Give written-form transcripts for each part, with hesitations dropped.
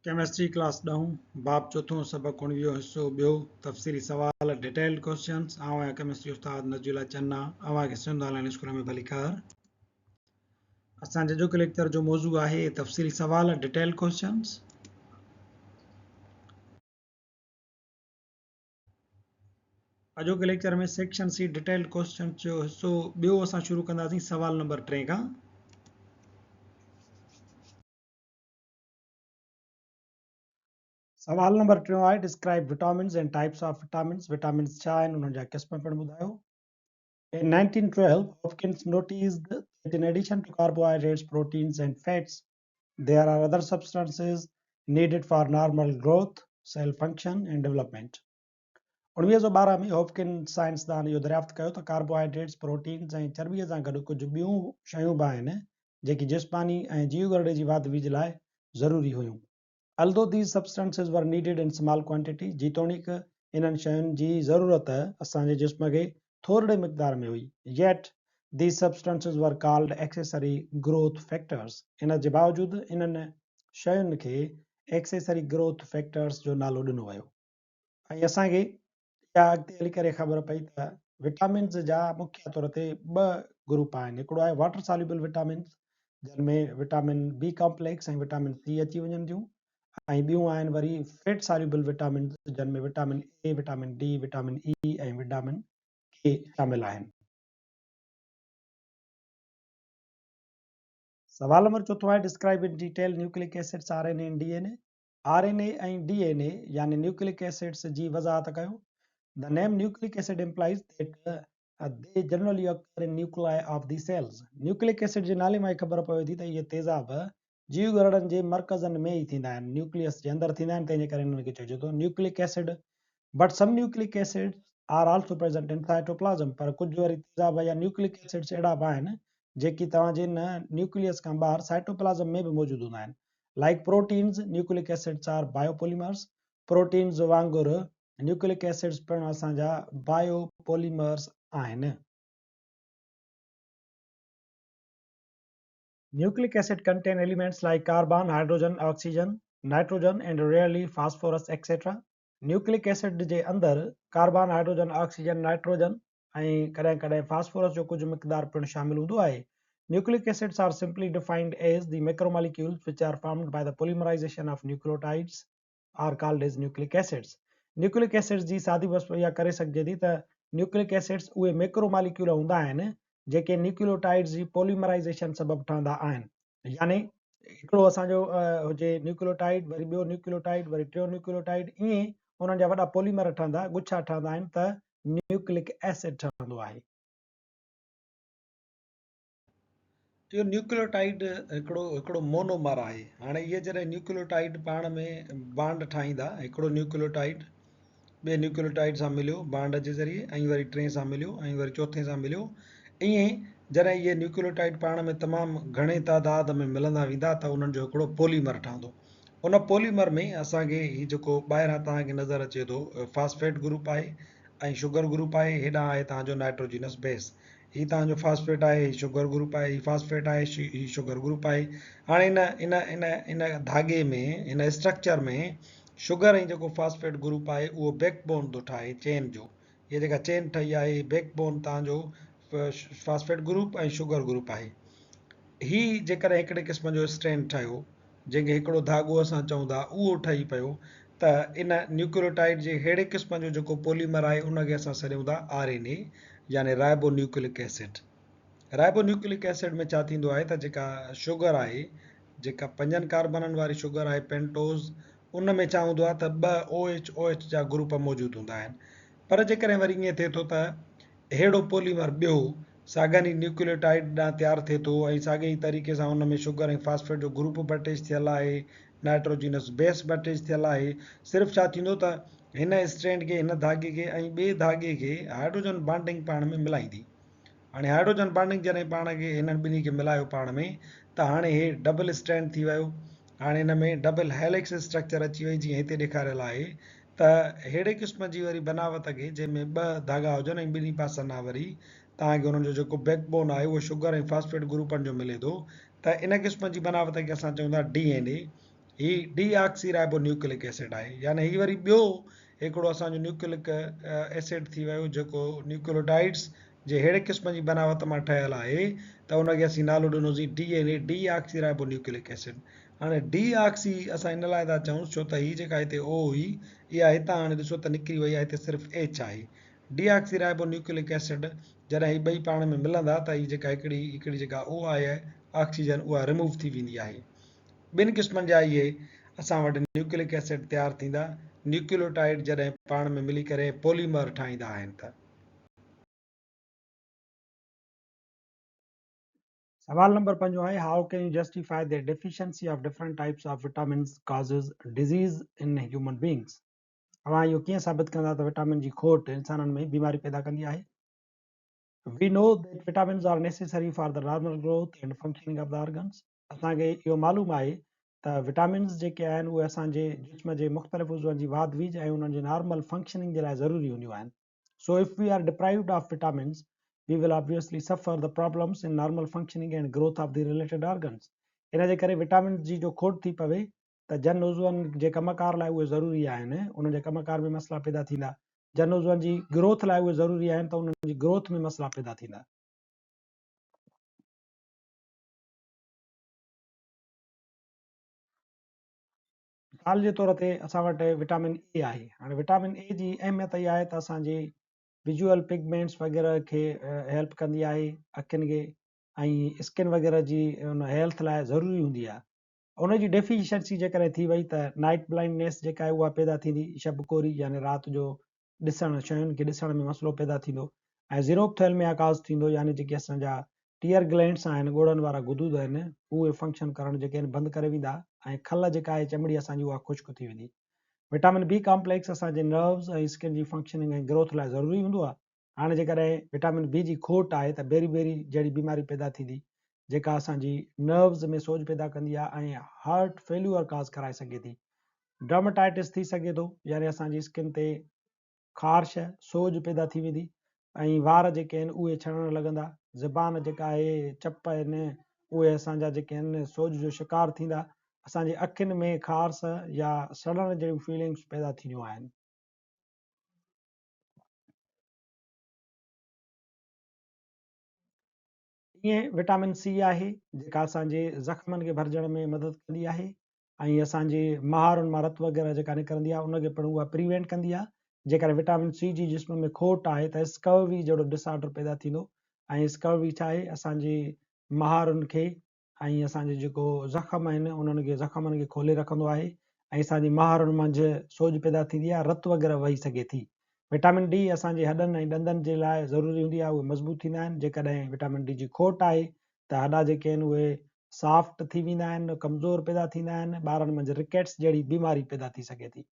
Chemistry class ڏهون، باب چوٿون، سبق اڻويهون، حصو ٻيو، تفصيلي سوال، Detailed Questions، آئون آهيان ڪيمسٽري استاد نجي الله چنا، اوهان کي سنڌ آن لائين اسڪول ۾ ڀليڪار. اسان جي اڄوڪي ليڪچر جو موضوع آهي تفصيلي سوال، Detailed Questions. اڄوڪي lecture ۾ section C detailed questions جو حصو ٻيو اسان شروع ڪنداسين سوال نمبر ٽئين کان. سوال نمبر ٽيون آهي describe vitamins and types of vitamins vitamins ڇا آهن انهن جا قسم پڻ ٻڌايو. In 1912, Hopkins noticed that in addition to carbohydrates, proteins and fats, there are other substances needed for normal growth, cell function and development. 1912 ۾ Hopkins سائنسدان اهو دريافت ڪيو ته ڪاربوهائيڊريٽس، پروٽينز ۽ چرٻيء سان گڏ ڪجهه ٻيون شيون به آهن جيڪي جسماني ۽ جيوگهرڙي جي واڌ ويجهه لاء ضروري هيون. Although these substances were needed in small quantity، جيتوڻيڪ انهن شين جي ضرورت اسان جي جسم کي ٿورڙي مقدار ۾ هئي، yet these substances were called accessory growth factors، ان جي باوجود انهن شين کي accessory growth factors جو نالو ڏنو ويو. ۽ اسان کي اها اڳتي هلي ڪري خبر پئي ته وٽامنز جا مکيه طور تي ٻه گروپ آهن هڪڙو آهي واٽر ساليوبل وٽامنز جن ۾ vitamin B complex ۽ vitamin C اچي وڃن ٿيون ۽ ٻيون آهن وري فيٽ ساليوبل وٽامنز جن ۾ vitamin A, vitamin D, vitamin E ۽ vitamin K شامل آهن. سوال نمبر چوٿون آهي describe in detail nucleic acids R N A and D N A. R N A ۽ D N A يعني نيوڪليڪ ايسڊس جي وضاحت ڪيو. The name nucleic acid implies that they generally occur in nuclei of the cells. Nucleic acid جي نالي مان ئي خبر پوي ٿي ته اهي تيزاب جيوگهرڙن جي مرڪزن ۾ ئي ٿيندا آهن، نيوڪليس جي اندر ٿيندا آهن، تنهن جي ڪري انهن کي چئجي ٿو nucleic acid. But some nucleic acids are also present in cytoplasm پر ڪجهه وري تيزاب يا نيوڪليڪ ايسڊس اهڙا به آهن جيڪي توهان جي ان نيوڪليس کان ٻاهر سائٽوپلازم ۾ به موجود هوندا آهن. Like proteins, nucleic acids are biopolymers proteins وانگر نيوڪليڪ ايسڊس پڻ اسان جا بايوپوليمرز آهن. Nucleic acid contain elements like carbon, hydrogen, oxygen, nitrogen and rarely phosphorus etc. Nucleic acid جي اندر ڪاربان، هائيڊروجن، آڪسيجن، نائٽروجن ۽ ڪڏهن ڪڏهن فاسفورس جو ڪجهه مقدار پڻ شامل هوندو آهي. Nucleic acids are simply defined as the macromolecules which are formed by the polymerization of nucleotides are called as nucleic acids. Nucleic acids جي سادي وصف اها ڪري سگهجي ٿي ته نيوڪليڪ ايسڊس اهي ميڪروماليڪيول هوندا آهن جيڪي نيوڪليوٽائيڊز جي پوليمرائيزيشن سبب ٺهندا آهن. يعني هڪڙو اسان جو هجي نيوڪليوٽائيڊ وري ٻيو نيوڪليوٽائيڊ وري ٽيون نيوڪليوٽائيڊ ائين انهن جا وڏا پوليمر ٺهندا ڳڇا ٺهندا آهن ته نيوڪليڪ ايسڊ ٺهندو آهي. اهو نيوڪليوٽائيڊ هڪڙو هڪڙو مونومر آهي. هاڻي اهي جڏهن نيوڪليوٽائيڊ پاڻ ۾ بانڊ ٺاهيندا هڪڙو نيوڪليوٽائيڊ ٻئي نيوڪليوٽائيڊ سان مليو بانڊ جي ذريعي ۽ وري ٽئين سان مليو ۽ وري چوٿين سان مليو ائين جڏهن اهي نيوڪليوٽائيڊ پاڻ ۾ تمام گهڻي تعداد ۾ ملندا ويندا ته انهن جو هڪڙو پوليمر ٺهندو ان پوليمر ۾ اسان کي هي جيڪو ٻاهران توهان کي نظر اچي ٿو فاسفيٽ گروپ آهي ۽ شگر گروپ آهي هيڏانهن آهي توهان جو نائٽروجينس بيس هي توهان جو فاسفيٽ آهي هي شگر گروپ آهي هي فاسفيٽ آهي هي شگر گروپ آهي هاڻي ان ان ان ان ڌاڳي ۾ ان اسٽرڪچر ۾ شگر ۽ جيڪو فاسفيٽ گروپ آهي اهو بيڪ بون ٿو ٺاهي چين جو هي جيڪا چين ٺهي آهي هي بيڪ بون توهان جو فاسفيٽ گروپ ۽ شگر گروپ آهي هي جيڪڏهن هڪڙي قسم جو اسٽرينڊ ٺهيو جنهن کي هڪڙو ڌاڳو اسان چئون ٿا اهو ٺهي پيو ته ان نيوڪليوٽائيڊ جي ههڙي قسم جو جيڪو پوليمر آهي ان کي اسان سڏيون ٿا آر اين اي يعني رائبو نيوڪليڪ ايسڊ. رائبو نيوڪليڪ ايسڊ ۾ ڇا ٿيندو آهي ته جيڪا شگر آهي جيڪا پنجن ڪاربنن واري شگر آهي پينٽوز ان ۾ ڇا هوندو آهي ته ٻه او ايڇ او ايڇ جا گروپ موجود هوندا آهن پر جيڪڏهن وري ائين ٿئي ٿو ته اهڙو پوليمر ٻيو ساڳين ئي نيوڪليوٽائيڊ ڏانهن تيار ٿئي ٿو ۽ ساڳئي ئي طريقي سان ان ۾ شگر ۽ فاسفيٽ جو گروپ به اٽيچ ٿيل آهي، نائٽروجينس بيس به اٽيچ ٿيل آهي. صرف ڇا ٿيندو ته هن اسٽرينڊ کي هن ڌاڳي کي ۽ ٻئي ڌاڳي کي هائيڊروجن بانڊنگ پاڻ ۾ ملائيندي. هاڻي هائيڊروجن بانڊنگ جڏهن پاڻ کي هنن ٻنهي کي ملايو پاڻ ۾ ته هاڻي هي ڊبل اسٽرينڊ ٿي ويو. هاڻي هن ۾ ڊبل هيلڪس اسٽرڪچر اچي وئي جيئن هتي ڏيکاريل آهي ته ههڙي قسم جي وري بناوت کي جنهن ۾ ٻه ڌاڳا هجن ۽ ٻنهي پاسن ڏانهن وري توهان کي انهن جو جيڪو بيڪ بون آهي اهو شگر ۽ فاسفيٽ گروپن جو ملي ٿو ته ان قسم جي بناوت کي اسان چئون ٿا ڊي اين اي. هي ڊي آڪسي رائبو نيوڪلڪ ايسڊ آهي يعني هي وري ٻيو هڪڙو اسان جو نيوڪلڪ ايسڊ ٿي ويو جيڪو نيوڪلوٽائيڊز جي ههڙي قسم جي بناوت مان ٺهيل آهي ته ان کي اسين نالو ڏنوسين D N A deoxyribonucleic acid. هاڻي ڊي آڪسي اسان ان لاء ٿا چئون ڇو ته هي جيڪا هتي او هئي اها هتان هاڻي ڏسو ته نڪري وئي آهي هتي صرف ايڇ آهي. ڊي آڪسي رائبو نيوڪلڪ ايسڊ جڏهن هي ٻئي پاڻ ۾ ملندا ته هي جيڪا هڪڙي هڪڙي جيڪا او آهي آڪسيجن اها ريموو ٿي ويندي آهي. ٻن قسمن جا اهي اسان وٽ نيوڪلڪ ايسڊ تيار ٿيندا نيوڪليوٽائيڊ جڏهن پاڻ ۾ ملي ڪري پوليمر ٺاهيندا آهن ته. سوال نمبر پنجون آهي how can you justify the deficiency of different types of vitamins causes disease in human beings اوهان اهو ڪيئن ثابت ڪندا ته وٽامن جي کوٽ انسانن ۾ بيماري پيدا ڪندي آهي؟ We know that vitamins are necessary for the normal growth and functioning of the organs. اسان کي اهو معلوم آهي ته وٽامنز جيڪي آهن اهي اسان جي جسم جي مختلف عضون جي واڌ ويجهه ۽ انهن جي نارمل فنڪشننگ جي لاء ضروري هونديون آهن. So if we are deprived of vitamins, we will obviously suffer the problems in normal functioning and growth of the related organs. ان جي ڪري وٽامنز جي جو کوٽ ٿي پوي ته جن عضون جي ڪم ڪار لاء اهي ضروري آهن انهن جي ڪم ڪار ۾ مسئلا پيدا ٿيندا، جن عضون جي گروٿ لاء اهي ضروري آهن ته انهن جي گروٿ ۾ مسئلا پيدا ٿيندا. مثال جي طور تي اسان وٽ وٽامن اي آهي. هاڻي وٽامن اي جي اهميت اها آهي ته اسان جي ويجوئل پگمينٽس وغيره کي هيلپ ڪندي آهي، اکين کي ۽ اسڪن وغيره جي ان هيلٿ لاء ضروري هوندي آهي. ان جي ڊيفيشنسي جيڪڏهن ٿي وئي ته نائٽ بلائنڊنيس جيڪا آهي اها پيدا ٿيندي، شب ڪوري يعني رات جو ڏسڻ، شين کي ڏسڻ ۾ مسئلو پيدا ٿيندو ۽ زيروپٿيلميا ڪاز ٿيندو يعني جيڪي اسان جا ٽيئر گلينڊس آهن، ڳوڙهن وارا غدود آهن، اهي فنڪشن ڪرڻ جيڪي آهن بند ڪري ويندا ۽ کل جيڪا آهي چمڙي اسان جي اها خشڪ ٿي ويندي. وٽامن بي ڪامپليڪس اسان جي نروز ۽ اسڪن جي فنڪشننگ ۽ گروٿ لاء ضروري هوندو آهي. هاڻي جيڪڏهن وٽامن بي جي کوٽ آهي ته بيري بيري جهڙي بيماري پيدا ٿيندي جيڪا اسان جي نروز ۾ سوڄ پيدا ڪندي آهي ۽ هارٽ فيليور ڪاز ڪرائي سگهي ٿي. ڊرماٽائٽس ٿي سگهي ٿو يعني اسان جي اسڪن تي خارش، سوڄ پيدا ٿي ويندي ۽ وار جيڪي آهن اهي ڇڻڻ لڳندا، زبان جيڪا آهي، چپ آهن اهي اسان جا جيڪي آهن سوڄ جو شڪار ٿيندا، اسان جي اکين ۾ خارس يا سڙڻ جهڙيون فيلنگس پيدا ٿينديون آهن. ائين وٽامن سي آهي جيڪا اسان جي زخمن کي ڀرجڻ ۾ مدد ڪندي آهي ۽ اسان جي مهارن مان رت وغيره جيڪا نڪرندي آهي ان کي پڻ اها پريوينٽ ڪندي آهي. جيڪڏهن وٽامن سي جي جسم ۾ کوٽ آهي ته اسڪروي جهڙو ڊس آرڊر پيدا ٿيندو ۽ اسڪروي ڇا آهي اسان جي مهارن کي ۽ اسان جي جيڪو زخم آهن انهن کي زخمن کي کولي رکندو آهي ۽ اسان جي مهارن منجهه سوڄ پيدا ٿيندي آهي رت وغيره وهي سگهي ٿي. وٽامن ڊي اسان جي هڏن ۽ ڏندن جي لاء ضروري هوندي آهي اهي مضبوط ٿيندا آهن جيڪڏهن وٽامن ڊي جي کوٽ آهي ته هڏا جيڪي آهن اهي سافٽ ٿي ويندا آهن ڪمزور پيدا ٿيندا آهن ٻارن منجهه رڪيٽس جهڙي بيماري پيدا ٿي سگهي ٿي.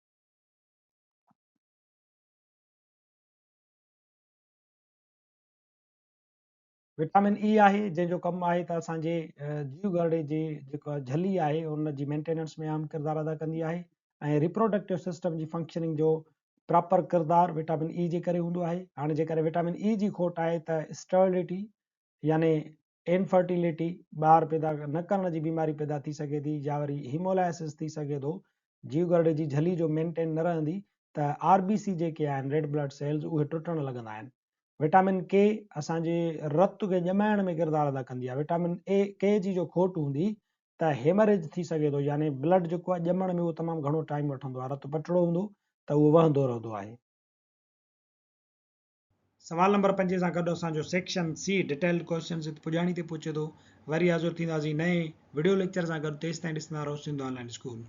وٽامن اي آهي جنهن جو ڪم آهي ته اسان جي جيو گهرڙي جي جيڪا جهلي آهي ان جي مينٽيننس ۾ اهم ڪردار ادا ڪندي آهي ۽ ريپروڊڪٽو سسٽم جي فنڪشننگ جو پراپر ڪردار وٽامن اي جي ڪري هوندو آهي. هاڻي جيڪڏهن وٽامن اي جي کوٽ آهي ته اسٽرلٽي يعني انفرٽيلٽي، ٻار پيدا نه ڪرڻ جي بيماري پيدا ٿي سگهي ٿي يا وري هيمولائسس ٿي سگهي ٿو، جيو گهرڙي جي جهلي جو مينٽين نه رهندي ته آر بي سي جيڪي آهن ريڊ بلڊ سيلز اهي ٽٽڻ لڳندا آهن. وٽامن ڪي اسان جي رت کي ڄمائڻ ۾ ڪردار ادا ڪندي آهي. وٽامن اي ڪي جي جو کوٽ هوندي ته هيمريج ٿي سگهي ٿو يعني بلڊ جيڪو آهي ڄمڻ ۾ اهو تمام گهڻو ٽائيم وٺندو آهي رت پٽڙو هوندو ته اهو وهندو رهندو آهي. سوال نمبر پنجين سان گڏ اسان جو سيڪشن سي ڊيٽيلڊ ڪوئسچنز هت پڄاڻي تي پهچي ٿو. وري حاضر ٿينداسين نئين وڊيو ليڪچر سان گڏ تيستائين ڏسندا رهو سنڌ آن لائين اسڪول.